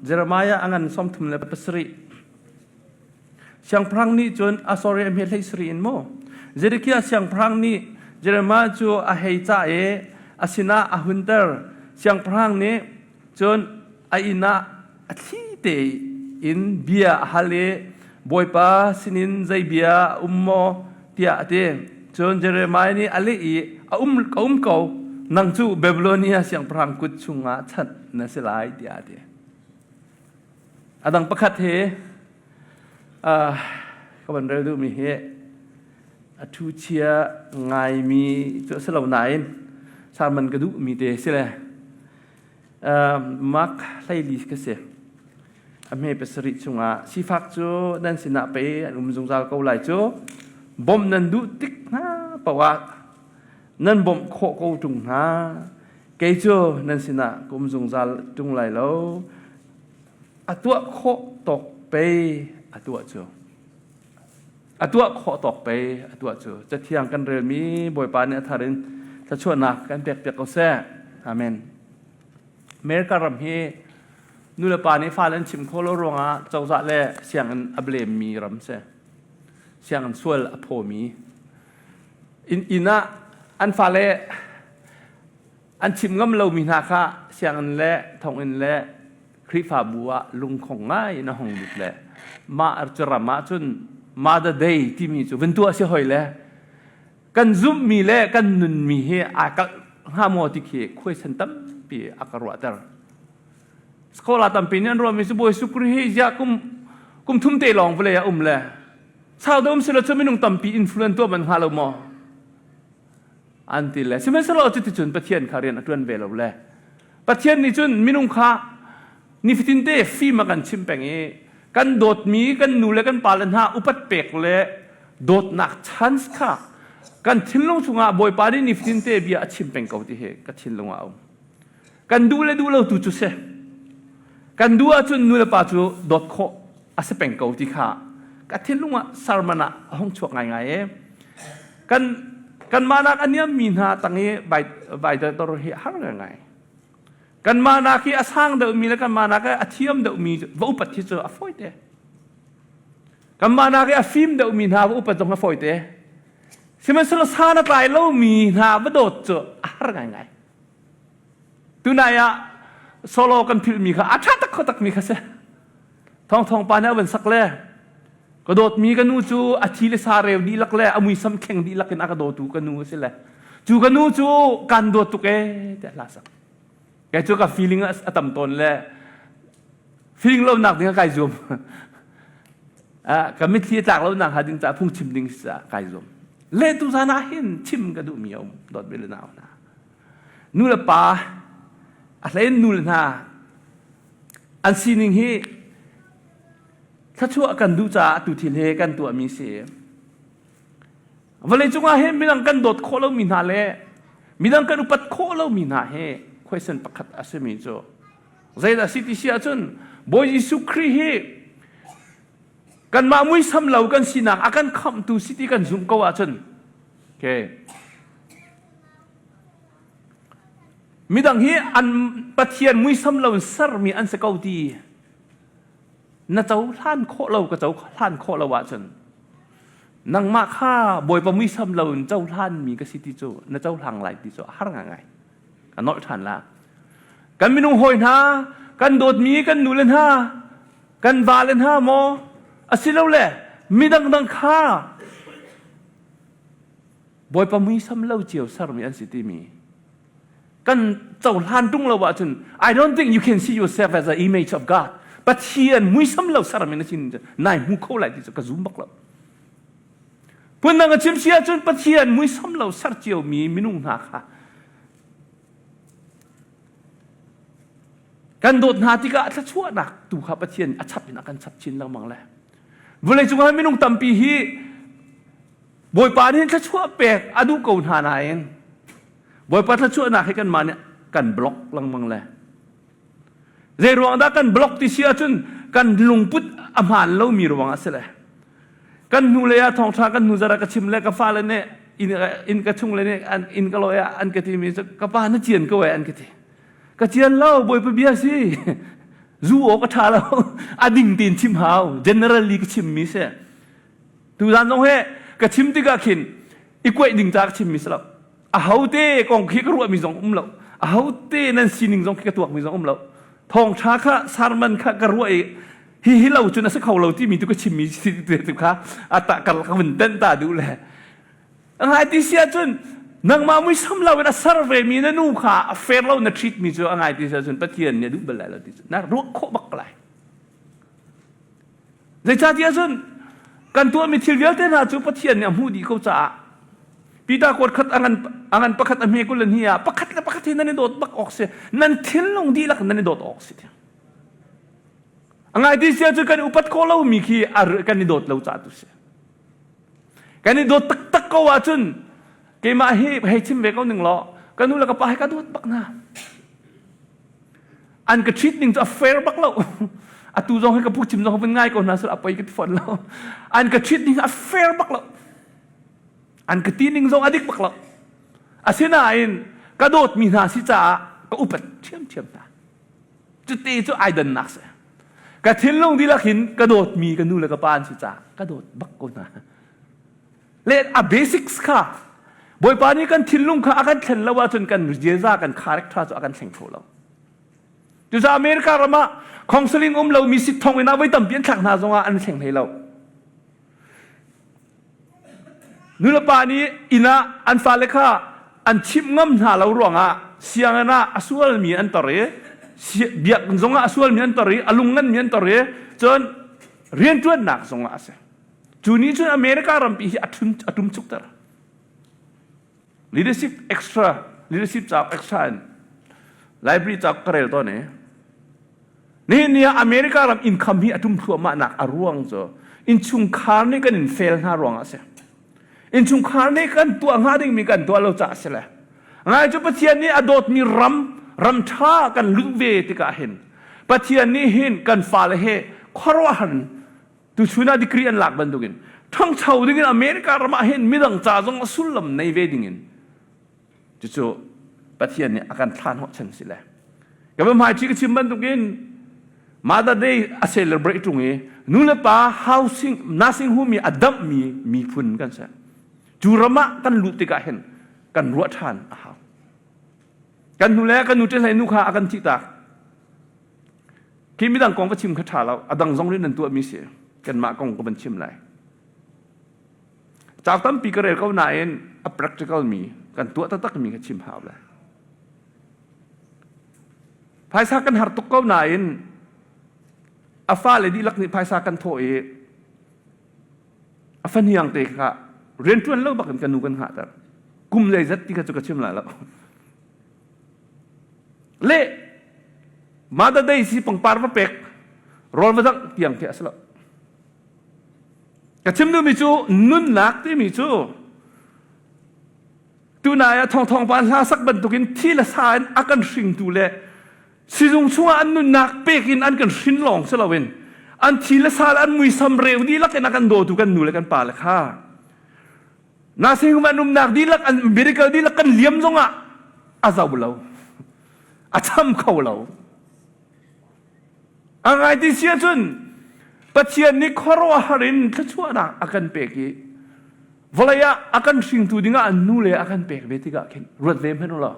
Jeremiah a ngan 37. Siangpahrang nih cun a sorry a hme hlei sari in maw? Zedekiah siangpahrang nih Jeremiah cu a hei cah i a sinah a hunter. Siangpahrang nih cun a inn ah a thli tein bia a hal i Bawipa sinin zei bia a um maw tiah a ti. Cun Jeremiah nih a leh i a um, ka um ko, nang cu Babilonia siangpahrang kut chungah chanh na si lai tiah a ti. A dang pakhat hi uh, ka van rel duhmi hi a thu chia ngaimi cu a si lo nain sermon ka duhmi te si le uh, Mark hleili ka si. A hme pasarih chungah sifak cu nan sinah pei an um zungzal ko lai cu bawmh nan duh tik hna paoh ah nan bawmh khawh ko ṭung hna. Kei cu nan sinah ka um zungzal ṭung lai lo. A tuah khawh tawk pei a tuah cu. A tuah khawh tawk pei a tuah cu. Cathiang kan relmi Bawipa nih a thar in thluachuahnak kan pekpiak ko seh. Amen. America ram hi nulepa nih fale an chim khawh lo ruangah cozah le sianginn a blame mi ram si. Sianginn sual a phawmi. Inn inn ah an fale an chim ngam lomi hna kha sianginn le thonginn le Khrihfabu ah lungkhong ngai in a hung lut le mah cu ram ah cun Mother Day timi cu van tuah si hoi le kan zumhmi le kan nunmi hi aa kalh hnga maw ti khi khuaisan tampi a ka ruahter. Scholar tampi nih an ruahmi cu Bawi Sukri hi ziah kum kum thum te lawng vawlei ah um le sau deuh um silo cu minung tampi influence tuah man hnga lo maw? An ti le sihmanhsehlaw cuticun Pathian kha rian a ṭuan ve lo le Pathian nih cun minung kha nifatin te fim a kan chimh peng i kan dawtmi kan nu le kan pa le hna upat pek le dawtnak chance kha kan thinlung chungah Bawipa nih nifatin te bia a chim peng ko ti hi ka thinlung ah a um. Kan duh le duh lo tu cu si. Kan duh ahcun nu le pa cu dawt khawh a si peng ko ti kha ka thinlung ah sermon ah a hung chuak ngaingai i kan kanmah nak a niammi hna tang i vai tor hi a har ngaingai. Kanmah nak hi a sang deuhmi le kanmah nak hi a thiam deuhmi va upat hi cu a fawi te. Kanmah nak hi a fim deuhmi hna va upat zong a fawi te. Sihmanhsehlaw san a tlai lomi hna va dawt cu a har ngaingai. Tunai ah solo kan philhmi kha a ṭha tak kho takmi kha si. Thawngthawng pa nih a van sak le ka dawtmi ka nu cu a thi le sa reu dihlak le a muisam kheng dihlak in a ka dawtu ka nu a si le cu ka nu cu kan dawt tuk ee tiah hla sak. Kei cu ka feeling a tam tawn le feeling lo nak ding ah kai zuam. Ka mitthli a tlak lo nak hnga ding caah phungchim ding caah kai zuam. Le tu zan ah hin chim ka duhmi a um dawt ve le nau hna. Nu le pa a hlein nu le hna an sining hi thluachuah kan duh caah tu thil he kan tuahmi si. Vawleicung ah hin midang kan dawt khawh lomi hna le midang kan upat khawh lomi hna hi question pakhat a simi cu zeidah si ti si ahcun Bawi Jesuh Khrih hi kanmah muisam lo kan sinak a kan khamhtu si ti kan zumh ko ahcun okay midang hi an Pathian muisam lo in sermi an si ko ti na cohlan khawh lo ka cohlan khawh lo ahcun nangmah kha Bawipa muisam lo in cohlanmi ka si ti cu na cohlang lai ti cu a har ngaingai ka nolh ṭhan la kan minung hawi hna kan dawtmi kan nule hna kan vale hna maw asilole midang dang kha Bawipa muisam lo cio sermi an si timi kan cohlan tung lo ahcun I don't think you can see yourself as an image of God. Pathian muisam lo sermi na sin nai hmu kho lai ti cu ka zum bak lo. Phundang a chim si ahcun Pathian muisam lo ser ciomi minung hna kha kan dawt hna tikah thluachuahnak tu kha Pathian a chap in a kan chap chin lengmang le vawlei cungah minung tampi hi Bawipa nih thluachuah pek a duh ko hna nain Bawipa thluachuahnak hi kanmah nih kan block lengmang le zei ruang dah kan block ti si ahcun kan lungput a hmaan lomi ruang ah si le kan hnu lei ah thawngṭha kan hnu zara ka chim le ka fale nih inn ka chung le nih an inn ka lawi ah an ka timi cu ka pa na cian ko eh an ka ti ka cian lo Bawipa bia si. Zu awk a ṭha lo. A ding tein chim hau. Generally ka chimmi si. Tuzan zong he ka chim tikah khin i kuaih ding ca ka chimmi si lo. Ahote kong khi ka ruahmi zong um lo. Ahote nan sining zong khi ka tuakmi zong um lo. Thawngṭha kha sermon kha ka ruah i hihi lo cun a si kho lo timi tu ka chimmi si tu kha a ta ka vun tenh ta duh le. A ngai ti si ahcun nangmah muisam lo in a ser vemi na nu kha a fair lo na treat mi cu a ngai ti si ahcun Pathian nih a duh bal lai lo ti cu na ruah khawh bak lai. Zeicahtiah cun kan tuahmi thil vialte hna cu Pathian nih a hmuh dih ko caah Peter kuat khat a ngan pakhat a hme 22 ah pakhat le pakhat hi nan i dawt bak awk si nan thinlung dihlak nan i dawt awk si. A ngai ti si ahcun kan upat khawh lomi khi kan i dawt lo caah tu si. Kan i dawt taktak ko ahcun keimah hi hei chim ve ko ning law ka nu le ka pa hi ka dawt bak hna. An ka treat ning cu a fair bak lo. Atu zong hi ka pu chim zong vun ngai ko hna sul a poi ka ti fawn lo. An ka treat ning a fair bak lo. An ka ti ning zong a dik bak lo. Asinain ka dawtmi hna si caah ka upat ṭhiamṭhiam hna. Cuti cu ai dannak si. Ka thinlung dihlak hin ka dawtmi ka nu le ka pa an si caah ka dawt bak ko hna. Le a basics kha Bawipa nih kan thinlung kha a kan thlen lo ahcun kan ziaza kan character cu a kan thleng kho lo. Cucaah America ram ah counseling um lomi sit thong in ah voi tampi an thlak hna zongah an thleng hlei lo. Nulepa nih inn ah an fale kha an chimh ngam hna lo ruangah sianginn ah a sualmi an tor i biakinn zongah a sualmi an tor i a lung nganmi an tor i cun rianṭuannak zongah a si. Cu nih cun America rampi hi a ṭumchukter. Leadership extra, leadership cauk extra in library cauk ka rel tawn i nihin ni ah America ram income hi a ṭum thluahmahnak a ruang cu innchungkhar nih kan in fail hna ruangah a si. Innchungkhar nih kan tuah hnga dingmi kan tuah lo caah a si le ngai cu Pathian nih a dawtmi ram ram ṭha kan luh ve tikah hin Pathian nih hin kan fale he khuaruahhar tuchun ah degree an lak bantukin ṭhangcho dingin America ram ah hin midang ca zong a sullam nei ve dingin cucu Pathian nih a kan thlah hnawh chan si le ka va hmaiṭhi ka chim bantukin Mother Day a celebrate ṭung i nu le pa housing nursing home i a damhmi miphun kan si cu ram ah kan luh tikah hin kan ruah ṭhan a hau kan hnu le kan nu ṭe nu kha a kan thih tak Khi midang kong va chim kha ṭha lo. A dang zong nih nan tuahmi si. Kanmah kong ka van chim lai. Cauk tampi ka rel ko nain a practical mi kan tuah taktak mi kha chim hau lai. Phaisa kan har tuk ko nain a fale dihlak nih phaisa kan thawh i a fahniang te kha rianṭuan lo bakin ka nu kan hngahter. Kum zeizat ti kha cu ka chim lai lo. Le Mother Day si pangpar va pek rawl va dangh tiang khi a si lo. Ka chim duhmi cu nunnak timi cu tunai ah thawngthawng pa hla sak bantukin thi le sa in a kan hringtu le sizung chungah an nunnak pek in an kan hrin lawng si loin an thi le sa le an muisam reu dihlak in a kan dawtu kan nu le kan pa le kha Nursing home an umnak dihlak an medical dihlak kan liam zongah a zo lo a cham kho lo a ngai ti si ahcun Pathian nih khuaruahhar in thluachuahnak a kan pek i vawlei ah a kan hringtu dingah an nu le a kan pek ve tikah khin ruat ve hmanh law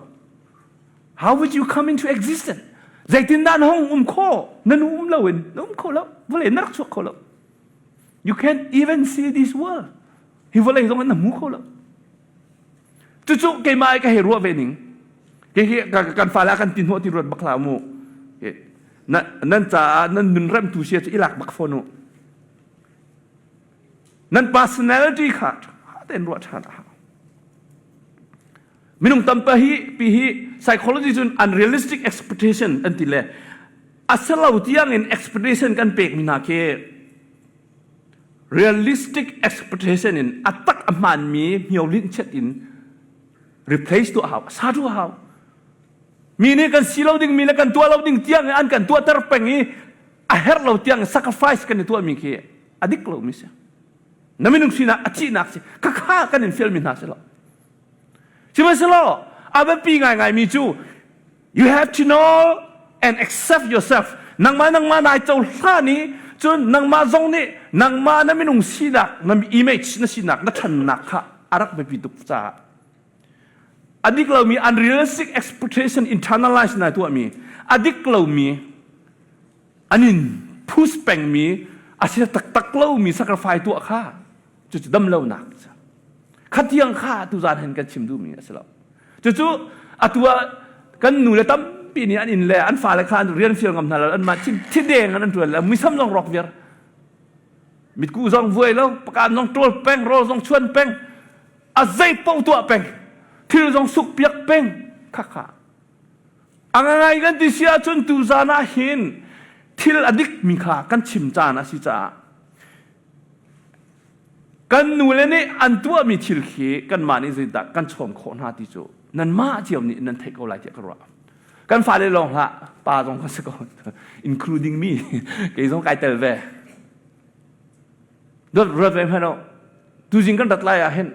how would you come into existence zeitindah na hung um khawh na nu um loin na um kho lo vawlei na rak chuak kho lo you can't even see this world hi vawlei zong in na hmu kho lo Cucu keimah i ka hei ruah ve ning. Hihi kan fale a kan ti hnawh ti ruat bak hlah mu. Nan caah nan nun remtu sia cu i lak bak fawn u. Nan personality kha ṭha tein ruah ṭhan a hau. Minung tampa hi pi hi psychology cun unrealistic expectation an ti le a si lo tiang in expectation kan pek mi hna khi Realistic expectation in a tak a hmaanmi hniolinh chiat in replace tuah hau, sa tuah hau. Mi nih kan si lo dingmi le kan tuah lo ding tiang in an kan tuahter peng i a herh lo tiang sacrifice kan i tuahmi khi a dik lomi si. Na minung sinak a thihnak si. Khakha kan in fialmi hna si lo. Sihmanhsehlaw a biapi ngaingaimi cu you have to know and accept yourself. Nangmah nangmah nai cohlan i cun nangmah zong nih nangmah na minung sinak, na image na sinak, na ṭhannak kha a rak biapi tuk caah a dik lomi unrealistic expectation internalize na tuahmi a dik lomi an in push pengmi a si taktak lomi sacrifice tuah kha cucu dam lonak khatiang kha tuzan hin kan chim duhmi a si lo. Cucu atu ah kan nu le tampi nih an inn le an fale kha an rian fial ngam hna lo, anmah thideng an ṭuan le muisam zong rawk viar, mitku zong vuai lo, pakan zong ṭawl peng, rawl zong chuan peng, a zei paoh tuah peng, thil zong suk piak peng, khakha a ngai kan ti si ahcun tuzan ah hin thil a dikmi kha kan chim caan a si caah Kan nule nih an tuahmi thil khi kanmah nih zeidah kan chawm khawh hna ti cu nanmah cio nih nan theih ko lai tiah ka ruah. Kan fale lawng hlah, pa zong ka si ko, including me, kei zong kai tel ve. Dot ruat ve hmanh tuzing kan rat lai ah hin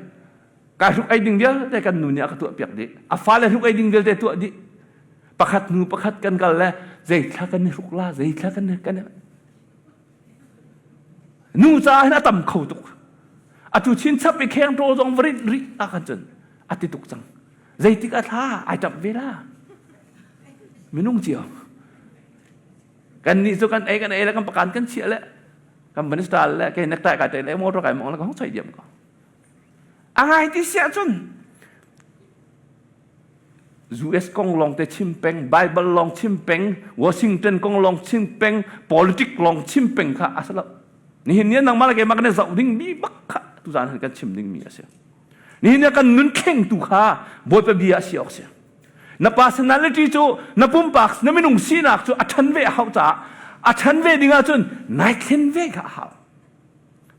kai hruk ei ding vialte kan nu nih a ka tuah piak dih. A fale hruk ei ding vialte tuah dih. Pakhat hnu pakhat kan kal le zeithla kan i hruk la, zeithla kan kan Nu caah hin a tam kho tuk. Atu chinchap i kheng ṭaw zong va rinh rih ah khan cun a ti tuk cang. Zeitik a thla ai ṭap ve la. Minung cio. Kan nih cu kan ei kan ei le kan pakan kan chiah le kan van style le kei necktie kai tai le motor kai mong le ka hong choi diam ko. A ngai ti siah cun US kong lawng te chim peng, Bible lawng chim peng, Washington kong lawng chim peng, politic lawng chim peng kha a si lo. Nihin ni nangmah le keimah kan i zoh ding mi bak kha tuzaan han kan chim ding mi a si. Nihin ni kan nun thleng tu kha Bawipa bia a si awk si. Na personality cu na pumpak na minung sinak cu a ṭhan ve a hau caah a ṭhan ve ding ahcun nai thlen ve kha a hau.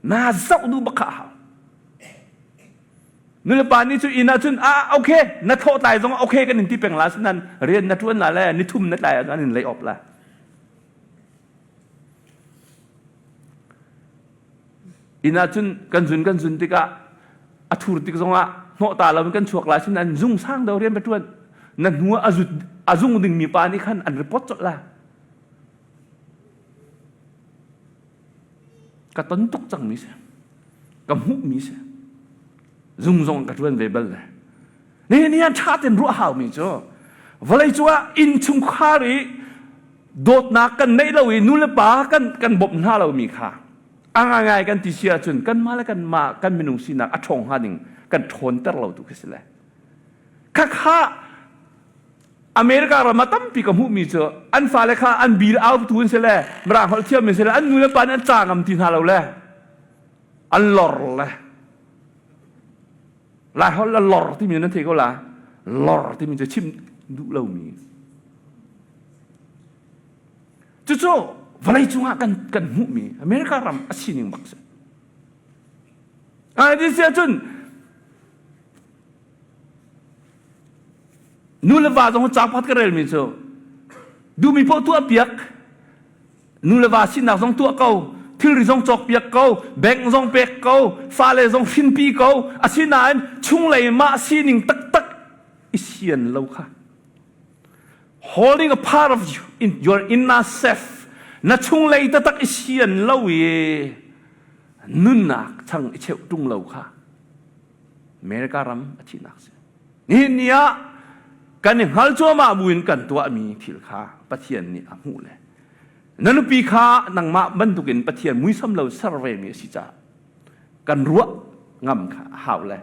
Na zoh duh bak kha a hau. Nulepa nih cu inn ah cun ah okay na thawh tlai zong okay kan in ti peng la sinan rian na ṭuan la le nithum na tlai ahcun an in lay off la. Inn ah cun kan zun kan zun tikah a thur tik zongah hnawh ta lo in kan chuak la sinan zung sang do rian va ṭuan na hnu a zut a zung dingmi pa nih khan an report colh la. Ka ton tuk cangmi si. Ka hmuhmi si. Zung zong ka ṭuan ve bal le. Nihin ni ah ṭha tein ruah haumi cu vawlei cungah innchungkhar i dawtnak kan neih lo i nu le pa kan kan bawmh hna lomi kha a ngaingai kan ti si ahcun kanmah le kanmah kan minung sinak a ṭhawng hnga ding kan ṭhawnter lo tu khi si le. Khakha America ram ah tampi ka hmuhmi cu an fale kha an bil autu an si le mirang holh thiam an si le an nu le pa nih an ca ngam ti hna lo le an lor le Lai holh le lor timi nan thei ko la lor timi cu chim duh lomi cucu vawlei cungah kan kan hmuhmi America ram a sining bak si. Ai ti si ahcun Nu le va zong caang pakhat ka relmi cu duhmi paoh tuah piak, nu le va sinak zong tuah ko, thilri zong cawk piak ko, bank zong pek ko, fale zong hrinpi ko, asinain chunglei mah sining taktak i sian lo kha. Holding a part of you in your inner self na chunglei taktak i sian lo i nunnak chang i cheuh ṭung lo kha America ram a thihnak si. Nihin ni ah kan i hngal cuahmah buin kan tuahmi thil kha Pathian nih a hmuh le na nupi kha nangmah bantukin Pathian muisam lo ser vemi a si caah kan ruah ngam kha a hau le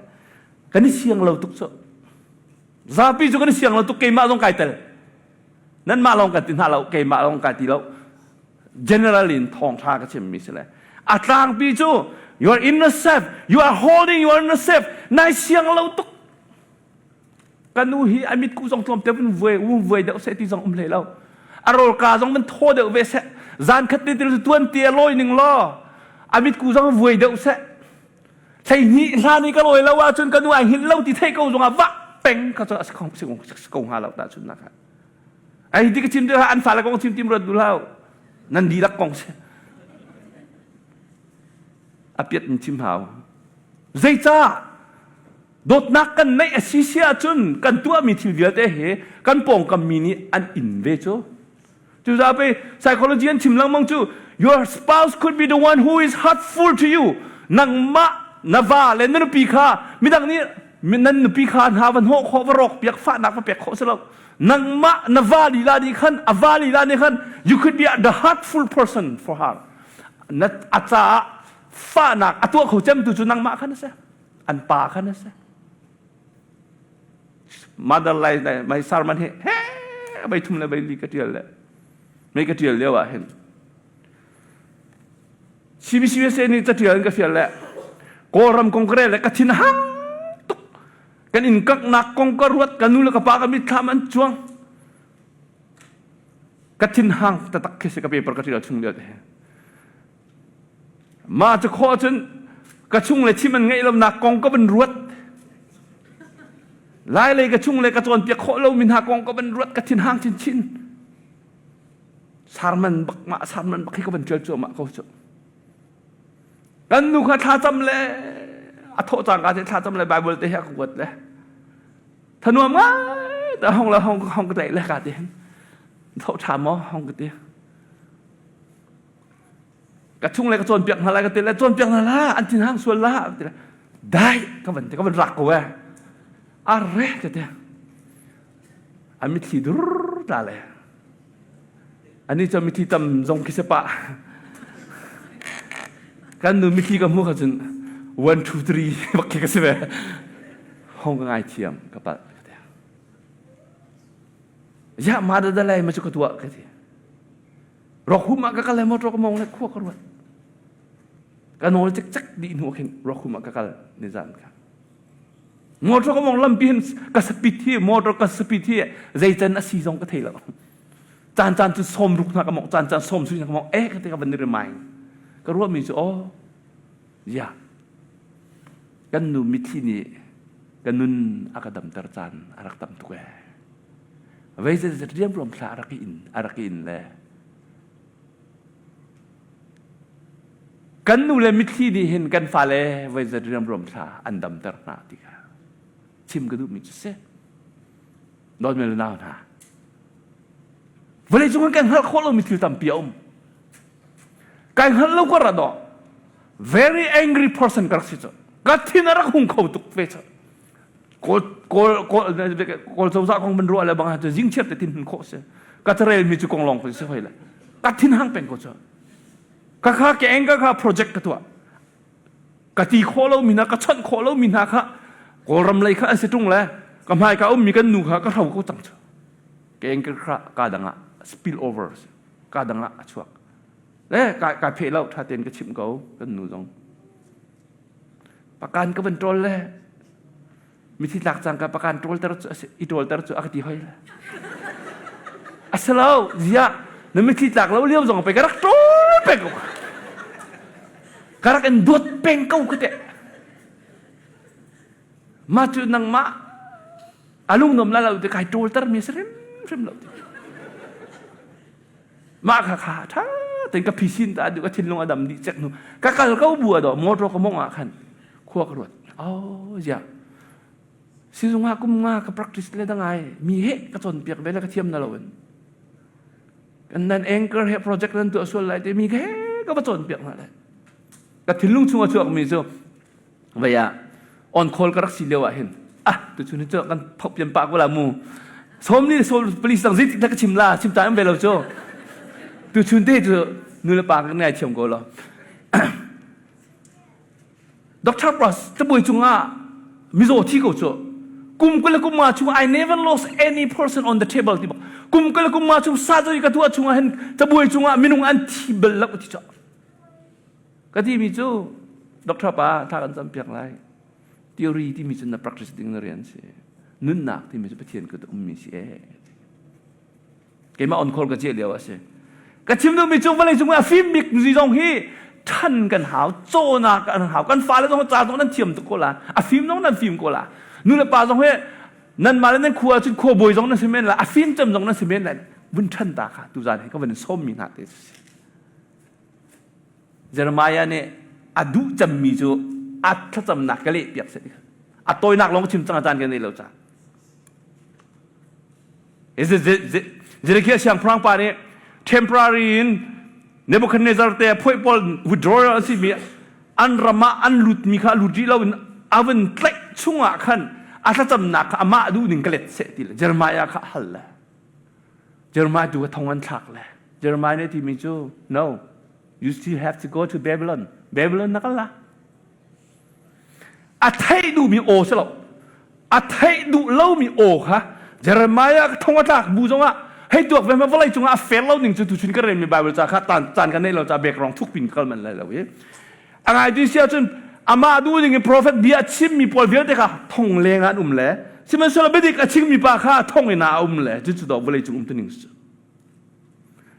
kan i siang lo tuk cu zapi cu kan i siang lo tuk keimah zong kai tel nanmah lawng kan ti hna lo keimah lawng kai ti lo general in thawngtha ka chimmi si le a tlangpi cu you are inner self you are holding your inner self nai siang lo tuk ka nu hi a mitku zong tlawm te vun vuai vun vuai deuh seh ti zong um hlei lo a rawl ka zong van thaw deuh ve seh zan khat te til tuan te lawi ning law a mitku zong vuai deuh seh thlei hnih hlan i ka lawi lo ahcun ka nu ai hngilh lo ti theih ko zong ah vah peng ka cu a si ko hnga lo ta chun nak Ai ti ka chim deuh an fale kong chim tim ruat duh hlah nan dihlak kong si. A piat in chim hau. Zeicah dawtnak kan neih a si si ahcun kan tuahmi thil vialte hi kan pawngkam mi nih an in ve cu. Cucaah pei psychology an chim lengmang cu your spouse could be the one who is hurtful to you. Nangmah na va le na nupi kha midang nih nan nupi kha hna va hnawh khawh va rawk piak fahnak va pek khawh si lo. Nangmah na va lila nih khan a va lila nih khan you could be the hurtful person for her. Na a caah fahnak a tuah kho cemtu cu nangmah khan a si. An pa khan a si. Mother lai mai sarman he he bei thum le bei li ka tial le mei ka tial lio ah hin CBCUSA nih catial in ka fial le Kawlram kong ka rel le ka thin hang tuk kan in kaknak kong ka ruat ka nu le ka pa ka mitthlam an cuang ka thin hang tatak khi si ka paper ka tial chung lio te Mah cu khawh cun ka chung le chim an ngeih lonak kong ka van ruat. Lai lei ka chung le ka cawnpiak khawh lomi hna kong ka van ruat ka thinhang chinchin. Sarman bak mah sarman bak hi ka van ṭial cuahmah ko cu. Kan nu kha thlacam le a thawh cangka te thlacam le Bible te hi a ka kuat le thanuam ngai ta hong le hong hong ka tlaih le ka ti hin tho ṭha maw hong ka ti ka chung le ka cawnpiak hna lai ka ti le cawnpiak hna la an thin hang sual la ti le dai ka van ka van rak ko e arre ka ti a mitthli dur tla le ani cu mitthli tam zong khi se pa kan nu mitthli ka hmu kha cun 1 2 3 bak khi ka si ve hong ka ngai thiam ka palh ka ti ya ma da da lai ma chu ka tuah ka ti Rokhum ah ka kal le motor ka mong le khua ka ruat. Ka nawl cikcek dih hnu khin rokhum ah ka kal nizan kha. Motor ka mong lampi hin ka speed hi motor ka speed hi zeican a si zong ka thei lo. Caan caan cu som ruk hna ka mong caan caan som sui hna ka mong eh ka te ka van ni remind. Ka ruah mi cu oh ya kan nu mitthli nih ka nun a ka damter caan a rak tam tuk ee. Vei zetzet riamruam thla a rak i in a rak i in le kan nu le mitthli nih hin kan fale voi zat riamruam thla an damter hna ti kha chim ka duhmi cu si dawtmi le nau hna vawlei cung kan hngalh khawh lomi thil tampi a um kai hngalh lo ko ra dawh very angry person ka rak si cu ka thin a rak hung kho tuk ve cu kawl kawl kawl kawl cozah kong ban ruah le bang cu zingchiar te thin hun khawh si ka carel mi cu kong long ko si hoi le ka thin hang peng ko cu ka kha ke eng ka kha project ka tuah ka ti khawh lo mi hna ka chawnh khawh lo mi hna kha kawlram lei kha an si tung le ka hmai ka um mi kan nu kha ka hro ko cang cu ke eng ka kha ka dang ah spill over ka dang ah a chuak le ka ka phe lo tha ten ka chim ko kan nu zong Pakan ka van ṭawl le mithi tlak cangka pakan ṭawlter cu i ṭawlter cu a ka ti hoi le. A si lo, ziah na mitthli tlak lo lio zong pei ka rak ṭawl peng ko. Ka rak in duat peng ko ka teh. Mah cu nangmah a lungnuam la lo ti kai ṭawlter mi a si hrimhrim lo ti. Mah kha kha ṭha tein ka phisin ta duh ka thinlung a dam dih cek hnu ka kal ko bu a motor ka mong ah khan khua ka ruat oh ziah sizung ah kum nga ka practice le dangai mi he ka cawnpiak ve le ka thiam na lo in kan nan anchor he project nan tuah sual lai te mi he ka va cawnpiak hna le ka thinlung chung a chuak mi cu vei ah on call ka rak si lio ah hin ah tu chun cu kan thok pian pa ko la mu som ni som police dang zeitik ka chim la chim ta am ve lo cu tu chun te cu nu le pa kan ngai thiam ko lo Dr. Pras cabuai cungah mizaw thi ko cu kum kul le kum nga chung I never lost any person on the table ti bak kum kul le kum nga chung surgery ka tuah chungah hin cabuai cungah minung an thi bal lo ti cu Ka timi cu doctor pa thla kan campiak lai. Theory timi cu na practice ding na rian si. Nunnak timi cu Pathian kut ummi si ee. Keimah on call ka ciah lio a si. Ka chim duhmi cu vawlei cung ah fim bik zong hi than kan hau, cawnak kan hau. Kan fale zong ca zong nan thiam tuk ko la. A fim zong nan fim ko la. Nu le pa zong hi nan mah le nan khua cun khua bawi zong nan si men la, a fim cem zong nan si men la. Vun than ta kha tuzan hi ka van sawm mi hna te si. Jeremiah nih a duh cemmi cu a thlacamnak ka leh piak seh a tawinak lawng chim cang a caan kan nei lo ca Zedekiah siangpahrang pa nih. Temporary in Nebuchadnezzar te phoih pawl withdrawal a simi an ram ah an lutmi kha lut rih loin a vun tlaih chungah khan a thlacamnak kha amah duhning ka let seh ti le Jeremiah kha a hal le Jeremiah tu kha thong an thlak le Jeremiah nih timi cu no you still have to go to Babylon Babylon na kal la A theih duhmi aw si lo. A theih duh lomi aw kha Jeremiah thong a tlak bu zongah hei tuak ve hmanh vawlei cungah a fair lo ning cu tuchun ka relmi Bible ca kha caan kan neih lo ca background thuk pin kal man lai lo i a ngai ti si ahcun amah duh ning in prophet bia a chimmi pawl vialte kha thong leng ah an um le sihmanhsehlaw biadik a chimmi pa kha thong in ah a um le cucu dawh vawlei cung um tuning cu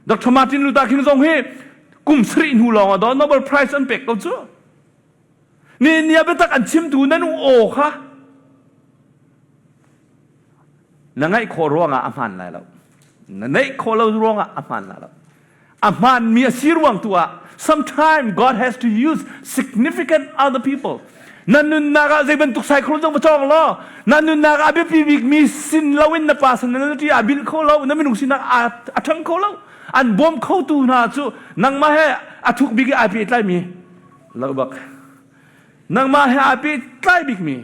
Dr. Martin Luther King zong hi kum sarih hnu lawng ah Nobel Prize an pek ko cu Ni nia biatak an chimtu nan u aw kha na ngaih khawh ruangah a hmaan lai lo. Na neih khawh lo ruangah a hmaan lai lo. A hmaanmi a si ruang tu ah sometimes God has to use significant other people. Na nunnak ah zei bantuk cyclone zong va cawng law na nunnak ah a biapi bikmi sin loin na personality a bilh kho lo na minung sinak a ṭhang kho lo an bawm khotu hna cu nangmah he a thuk bik i ai pehtlaimi lo bak nangmah he aa pehtlai bikmi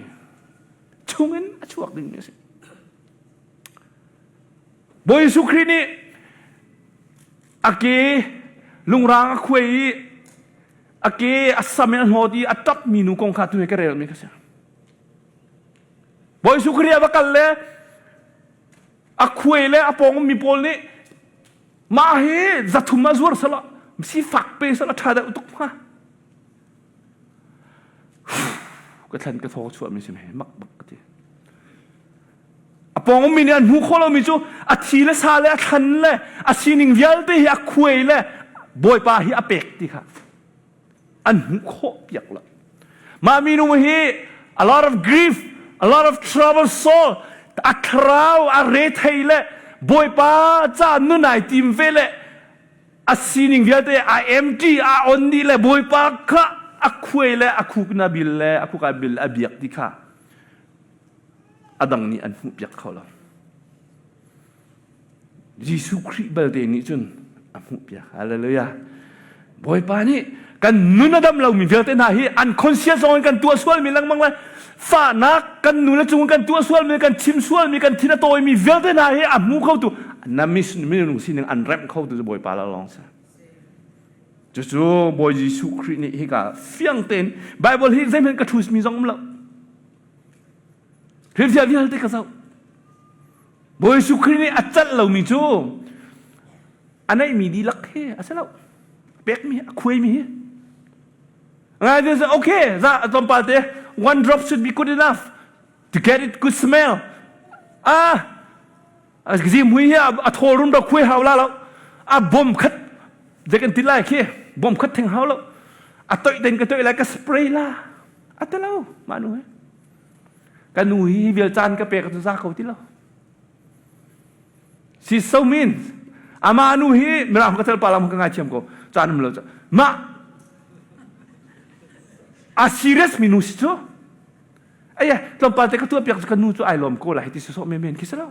chungin a chuak dingmi a si Bawi Jesuh Khrih nih a ke lungrang a khuai i a ke a sam in a hnawt i a ṭapmi nu kong kha tu he ka relmi kha si Bawi Jesuh Khrih a va kal le a khuai le a pawng ummi pawl nih Mah hi zathum ah zuar sala sifak pe sala ṭha deuh tuk hnga. Ka thlan ka thaw chuahmi si he mak bak ka ti. A pawng ummi nih an hmu khawh lomi cu a thi le sa le a thlan le a sining vialte hi a khuai le Bawipa hi a pek ti kha an hmuh khawh piak lo. Mah minung hi a lot of grief, a lot of trouble soul, a thlarau a rethei le Bawipa ca nun ai tim ve le a sining vialte a empty a on dih le Bawipa kha a khuai le a khuk na bil le a khuk a bil a biak ti kha a dang nih an hmuh piak kho lo. Jesuh Khrih balte nih cun a hmuhpiak. Hallelujah. Bawipa nih kan nun a dam lomi vialte hna hi unconscious zong in kan tuah sualmi lengmang le fahnak kan nu le cung kan tuah sualmi kan chim sualmi kan thin a tawimi vialte hna hi a hmu khotu na minung sining an remh khotu cu Bawipa la lawng si. Cucu Bawi Jesuh Khrih nih hika fiang tein Bible hi zeihmanh ka thusmi zong um lo. Thil vialte ka zoh. Bawi Jesuh Khrih nih a calh lomi cu a neihmi dihlak hi a si lo. Pekmi a khuaimi hi. Ngai te okay, za tlawmpal te one drop should be good enough to get it good smell. Ah, zimhui hi a thawl rum ro khuai hau la lo. A bom khat zei kan ti lai khi bom khat theng hau lo. A toih ten ka toih lai ka spray la. A te lo mah nu he. Ka nu hi vial caan ka pek cu za ko ti lo. Si so means ama nu hi mirang ka tel pa lam ka ngai thiam ko caan um lo mah a serious mi nu si cu aya tlawmpal te ka tuah piak cu ka nu cu ai lawm ko lai ti sawsawh men khi si lo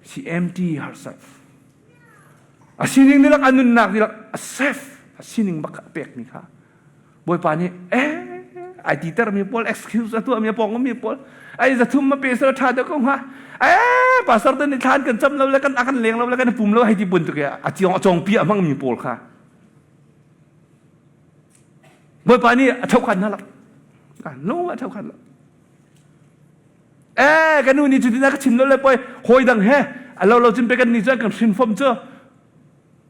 she empty herself a sining nilak a nunnak nilak a self a sining bak a pek mi kha Bawipa nih eh ai titermi pawl excuse a tuahmi a pawng ummi pawl ai zathum ma pe sel tha deuh ko hnga eh pastor te nih thlan kan cam lo le kan a kan leng lo le kan pum lo hei ti bun tuk a chiong a chong pi a hmangmi pawl kha Bawipa nih a thokhan hna lo no a thokhan lo eh ka nu nih cutin a ka chim lo le poi hawi dang he a lo lo cun pe kan ni cu kan hrin fom cu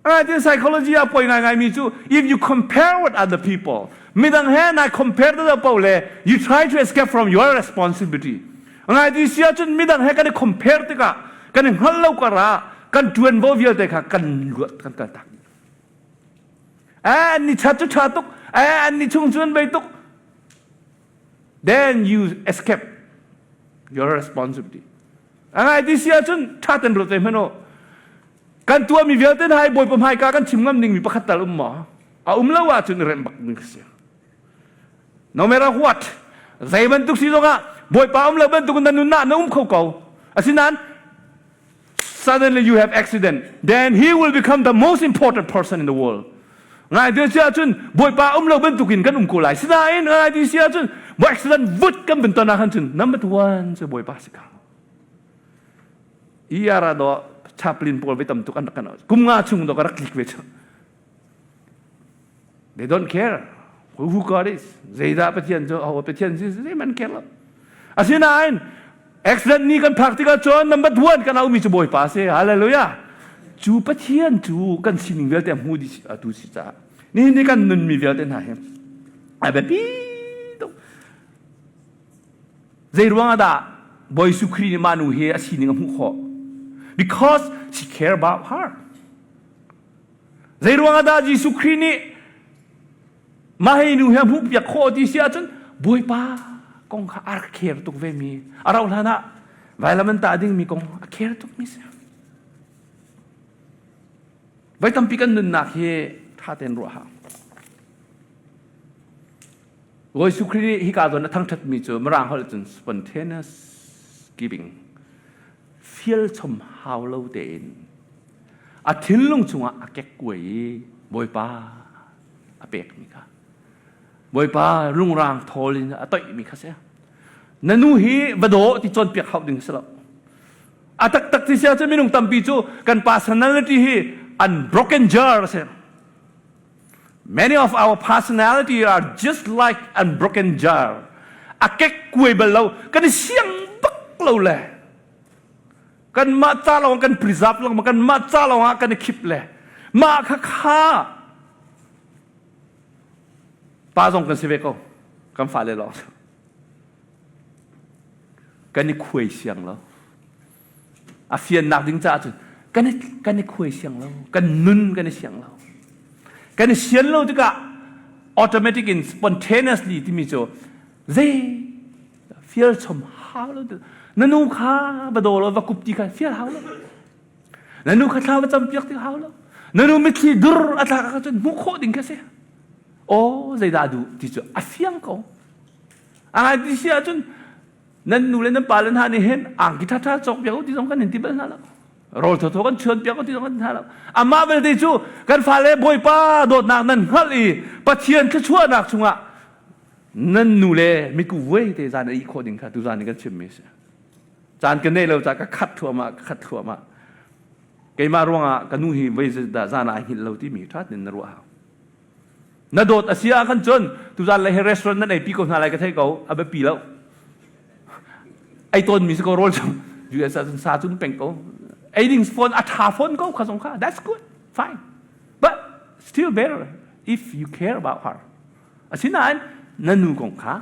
Ah, tin psychology ah poi ngai ngai mi cu if you compare with other people midang he nai compare te po le you try to escape from your responsibility ngai ti sia cun midang he kan i compare tikah kan i hngal lo kara kan tuanvo vialte kha kan luat kan kal tak eh an ni chat cu tha tuk eh an ni chung cun bei tuk then you escape your responsibility ngai ti sia cun tha ten ruat ve hmanh Kan tuahmi vialte hna hi Bawipa hmaika kan chim ngam dingmi pakhat tal um maw? A um lo ahcun remh bak ding si. No matter what, zei bantuk si zongah Bawipa um lo bantuk na nunah na um kho ko. Asinain Suddenly you have accident. Then he will become the most important person in the world. Ngai ti si ahcun Bawipa um lo bantukin kan um ko lai. Sinain ngai ti si ahcun accident vut kan vun ton ah khan cun number one cu Bawipa si ko. ER ah do chaplain pawl ve tam tuk an rak kan kum nga chung do ka rak tlik ve chu. They don't care who God is. Zeidah Pathian cu aho Pathian si zei man care lo. Asinain accident ni kan phak tikah cun number one kan aumi cu Bawipa si. Hallelujah. Cu Pathian cu kan sining vialte hmu dih atu si caah nihin ni kan nunmi vialte hna hi a biapi tuk. Zei ruang ah dah Bawi Jesuh Khrih nih mah nu hi a sining a hmuh khawh? Because she care about her. Zeiruang ah dah Jesuh Khrih nih mah hi nu hi a hmuhpiak khawh ti si ahcun Bawipa kong kha a rak care tuk ve mi a rauh hlan ah vailam an tah dingmi kong a care tuk mi si. Voi tampi kan nunnak hi ṭha tein ruah hau. Jesuh Khrih nih hika zawn a thangṭhatmi cu Mirang holh cun spontaneous giving fial chom hau lo tein a thinlung chungah a kekkuai i Bawipa a pekmi kha Bawipa lungrang thawl in a toihmi kha si na nu hi va daw ti cawnpiak hauh ding si lo a taktak ti si ahcun minung tampi cu kan personality hi unbroken jar a si many of our personality are just like unbroken jar a kekkuai bal lo kan i siang bak lo le Kanmah ca lawng kan preserve lengmang kanmah ca lawng ah kan i khip le mah kha kha pa zong kan si ve ko kan fale lawng kan i khuai siang lo a fiannak ding caah cun kan i kan i khuai siang lo kan nun kan i siang lo kan i sian lo tikah automatic in spontaneously timi cu zei Fial chom hau lo. Na nu kha va daw law va kup ti kha fial hau lo. Na nu kha thla va cam piak ti hau lo. Na nu mitthli dur a tlak ah cun hmuh khawh ding kha si. Aw zeidah duh ti cu a fiang ko. A ti si ahcun nan nu le nan pa le hna nih hin angki ṭhaṭha cawk piak u ti zong kan in ti bal hna lo. Rawl thawthaw kan chuan piak u ti zong kan ti hna lo. Amah belte cu kan fale Bawipa dawtnak nan hngalh i Pathian thluachuahnak chungah nan nu le miku vuai te zan a ih khawh ding kha tuzan in kan chimmi a si caan ka nei lo ca ka khat thluahmah ka khat thluahmah keimah ruangah ka nu hi voi dah zan ah hngilh lo timi ṭha tein na ruah hau na dawt a si ah khan cun tuzan le he restaurant nan ei pi ko hna lai ka thei ko a biapi lo ei tawn mi si ko rawl cu US ah cun sa cun peng ko ei ding phone a ṭha phone ko kha zong kha that's good fine but still better if you care about her Asinain na nu kong kha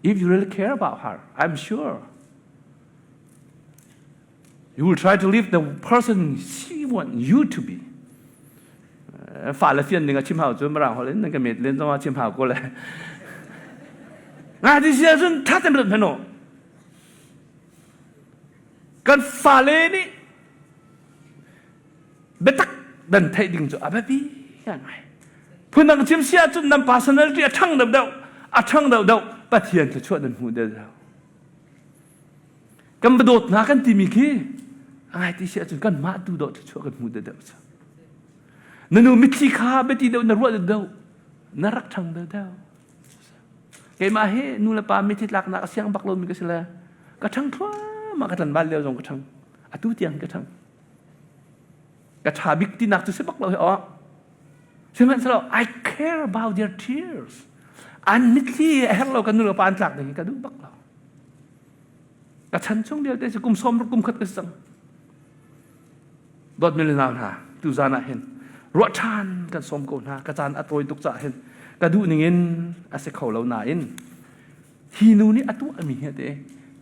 if you really care about her, I'm sure you will try to live the person she want you to be. Fa le fian ding a chim hau cu mirang holh in nan ka met len zong ah chim hau ko le. Nga ti sia cun tha tem rat hmeno. Kan fale nih biatak dan theih ding cu a biapi ngai phundang chim si ahcun nan personality a ṭhang deuhdeuh a ṭhang deuhdeuh Pathian thluachuah nan hmuh deuhdeuh kan va dawt hna kan timi khi a ngai ti si ahcun kan mah tu dawh thluachuah kan hmuh deuhdeuh cu na nu mitthli kha biati deuh na ruah deuhdeuh na rak ṭhang deuhdeuh keimah hi nu le pa mitthli tlaknak a siang bak lomi ka si le ka ṭhang thluahmah ka tlanval lio zong ka ṭhang atu tiang ka ṭhang Ka ṭha bik tinak cu si bak lo hi aw. Sihmanhsehlaw I care about their tears. An mitthli a herh lo kan nu le pa an tlak ding hi ka duh bak lo. Ka chan chung vialte cu kum sawm kum khat ka si cang. Dawtmi le nau hna, tu zan ah hin ruah ṭhan kan sawm ko hna. Ka caan a tawi tuk caah hin ka duh ning in a si kho lo nain hi nu nih a tuahmi hi te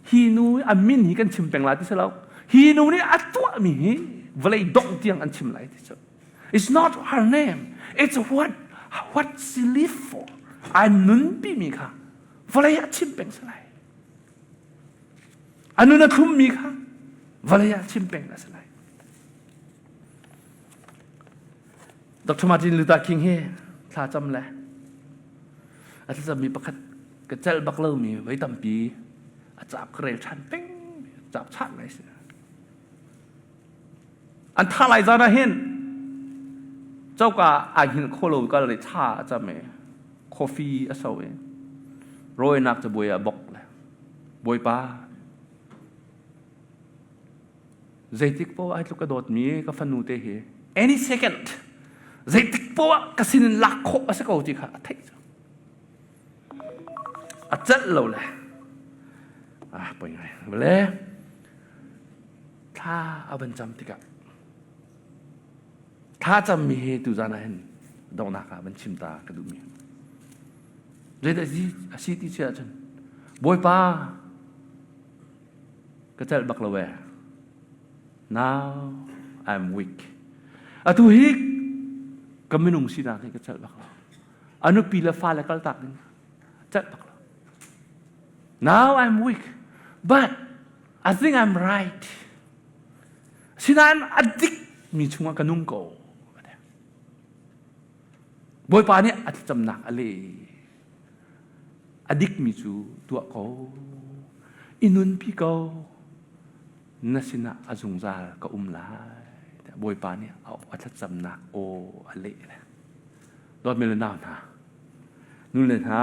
hi nu a min hi kan chim peng lai ti si lo hi nu nih a tuahmi hi vawlei dongh tiang an chim lai ti cu it's not her name it's what what she live for ai nunpi mi kha vawlei ah chim peng si lai a nun a thlummi kha vawlei ah chim peng a si lai Dr. Martin Luther King hi thla cam le a thlacammi pakhat ka celh bak lomi voi tampi a caap ka rel ṭhan peng caap chah ngai si. An thah lai zan ah hin coka ai hngilh kho lo kal le thla a cam i coffee a so i rawinak cabuai ah bok le Bawipa zeitik poah ai tluk ka dawtmi ka fanu te hi any second zeitik poah ka sinin lak khawh a si ko ti kha a theih cang. A celh lo le ah poi ngai le thla a van cam tikah thla cammi hi tuzan ah hin donghnak ah van chim ta ka duhmi zeidah a si ti si ahcun Bawipa ka celh bak lo ee now I'm weak atu hi ka minung sinak hi ka celh bak lo a nupi le fale kaltak ding celh bak lo now I'm weak but I think I'm right. Sinain a dik mi chungah ka nung ko. Bawipa nih a thlacamnak a leh. A dik mi cu tuah ko. I nunpi ko. Na sinah a zungzal ka um lai. Bawipa nih a thlacamnak aw a leh. Dawtmi le nau hna, nu le hna,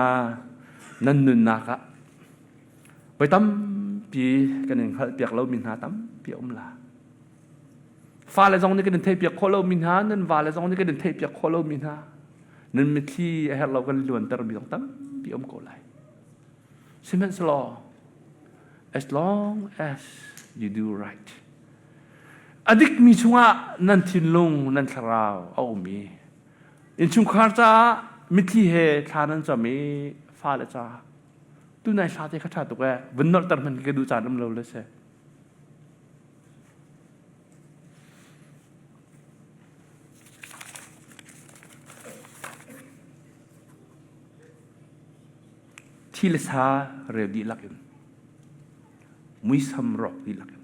nan nunnak ah Voi tampi kan in hngalhpiak lomi hna tampi a um la. Fale zong nih kan in theihpiak khawh lomi hna, nan vale zong nih kan in theihpiak khawh lomi hna, nan mitthli a herh lo kan luantermi zong tampi a um ko lai. Sihmanhsehlaw, as long as you do right, a dikmi chungah nan thinlung, nan thlarau a um i innchungkhar caah mitthli he thla nan cam i fale caah tunai hla te kha ṭha tuk ee vun nolhter hmanh ka duh caan um lo le si thi le sa reu dihlak in muisam rawk dihlak in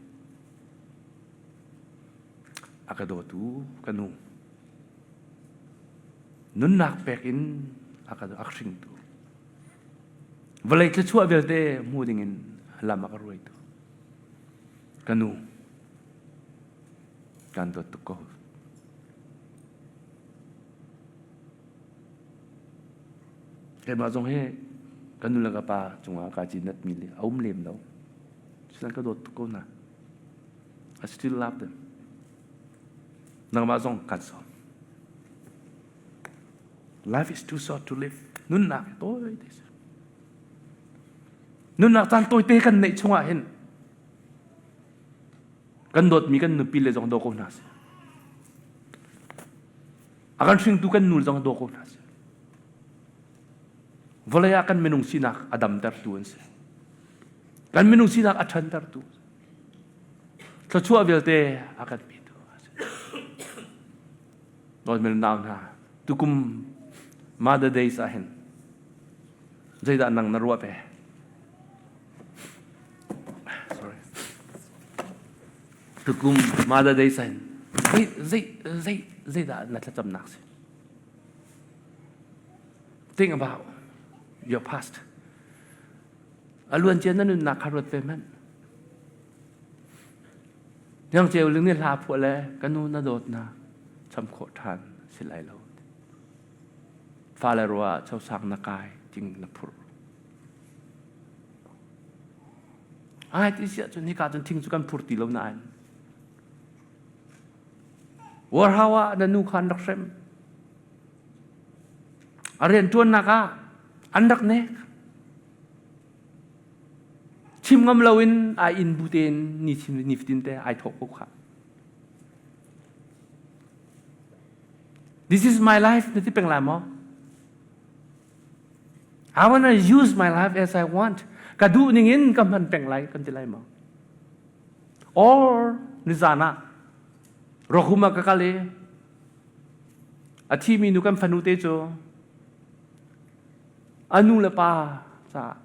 a ka dawtu ka nu nunnak pek in a ka a hringtu Vawlei thluachuah vialte hmu dingin lam a ka ruaitu. Ka nu, kan dawt tuk ko. Keimah zong hi ka nu le ka pa cungah kaa cinat mi le a um lem lo. Silan ka dawt tuk ko hna. I still love them. Nangmah zong kan sawm. Life is too short to live. Nunnak hi tawi te si. Nunnak caan tawite kan neih chungah hin kan dawtmi kan nupi le zong daw ko hna sih. A kan hringtu kan nu zong daw ko hna sih. Vawlei ah kan minung sinak a damtertu an si. Kan minung sinak a ṭhantertu. Thluachuah vialte a kan petu a si. Dawtmi nau hna, tukum Mother Days ah hin zeidah nang na ruah ve? Sorry. Tukum Mother Days ah hin zei zei zei zeidah na thlacamnak si? Think about your past. A luancia na nunnak kha ruat ve hmanh. Hniang Ceu Ling nih hla phuah le ka nu na dawtnak cham khawh ṭhan si lai lo. Fale rua ah chosang na kai ting na phurh. Ai ti siah cun hika cun thing cu kan phur ti lo nain. Warhau ah na nu kha an rak hrem. A rianṭuannak ah an rak nek. Chim ngam loin ai inn bu tein ni chim ni fatin te ai thawk ko kha. This is my life na ti peng lai maw? I want to use my life as I want. Ka duh ning in ka hman peng lai kan ti lai maw? Or nizan ah Rohuma ka kal i a thimi nu kan fanu te cu A nu le pa caah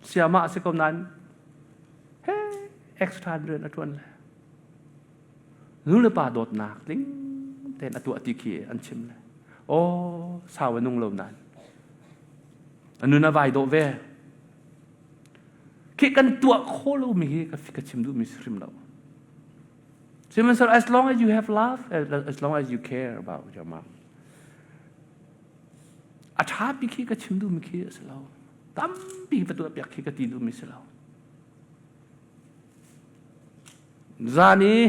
siamah a si ko nain he extra rian a ṭuan le nu le pa dawtnak tling tein a tuah ti khi an chim le aw sau a nung lo nain a nun a vai dawh ve khi kan tuah khawh lomi hi ka chim duhmi si hrim lo. Sihmanhsehlaw as long as you have love, as long as you care about your mom, a ṭhapi khi ka chim duhmi khi a si lo. Tampi va tuah piak khi ka ti duhmi si lo. Zan i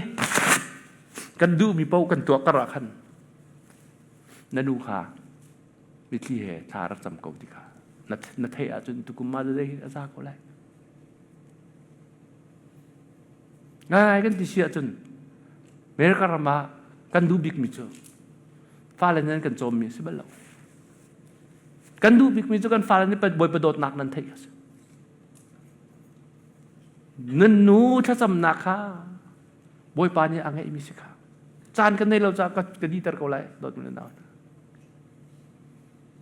kan duhmi paoh kan tuah kar ah khan na nu kha mitthli he thla rak cam ko ti kha na theih ahcun tukum ma zei a za ko lai. Ngai kan ti si ahcun America ram ah kan duh bikmi cu fale nan kan cawmmi a si bal lo. Kan duh bikmi cu kan fale nih Bawipa dawtnak nan theih a si. Nan nu thlacamnak kha Bawipa nih a ngeihmi si kha. Caan kan nei lo caah ka, ka diter ko lai dawtmi le nau.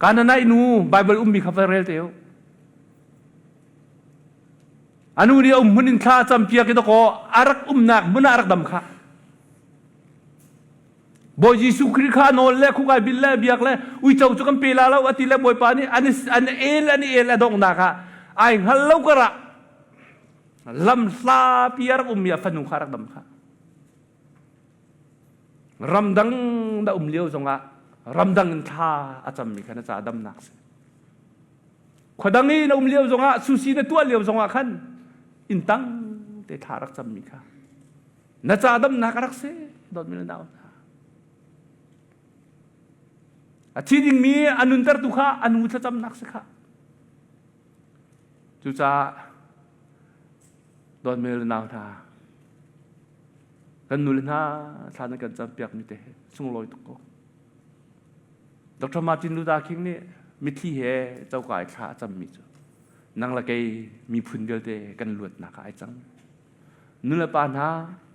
Kananai nu Bible ummi kha va rel te u. A nu nih a um hmun in thla a campiak i dakaw a rak umnak hmun ah a rak dam kha. Bawi Jesuh Khrih kha a nawl le khukai bil le biak le uico cu kan pe la lo a ti le Bawipa nih an an el an el a donghnak ah ai hngal lo karah lam hlapi a rak ummi a fanu kha a rak dam kha. Ramdang na um lio zongah ramdang in thla a cammi kha na ca damnak si. Khuadang i na um lio zongah susi na tuah lio zongah khan inn tang te thla rak cammi kha na ca damnak a rak si dawtmi le nau hna. A thi dingmi a nuntertu kha a nu thlacamnak si kha. Cucaah dawtmi le nau hna kan nu le hna thla nan kan campiakmi te sunglawi tuk ko. Dr. Martin Luther King nih mitthli he coka i thla a cammi cu nang le kei miphun vialte kan luatnak ah ai cang. Nulepa hna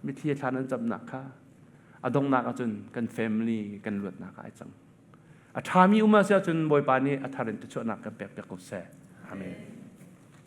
mitthli he thla nan camnak kha a donghnak ahcun kan family kan luatnak ah ai cang. A ṭhami um a si ahcun Bawipa nih a thar in tuchuahnak kan pek piak ko seh. Amen.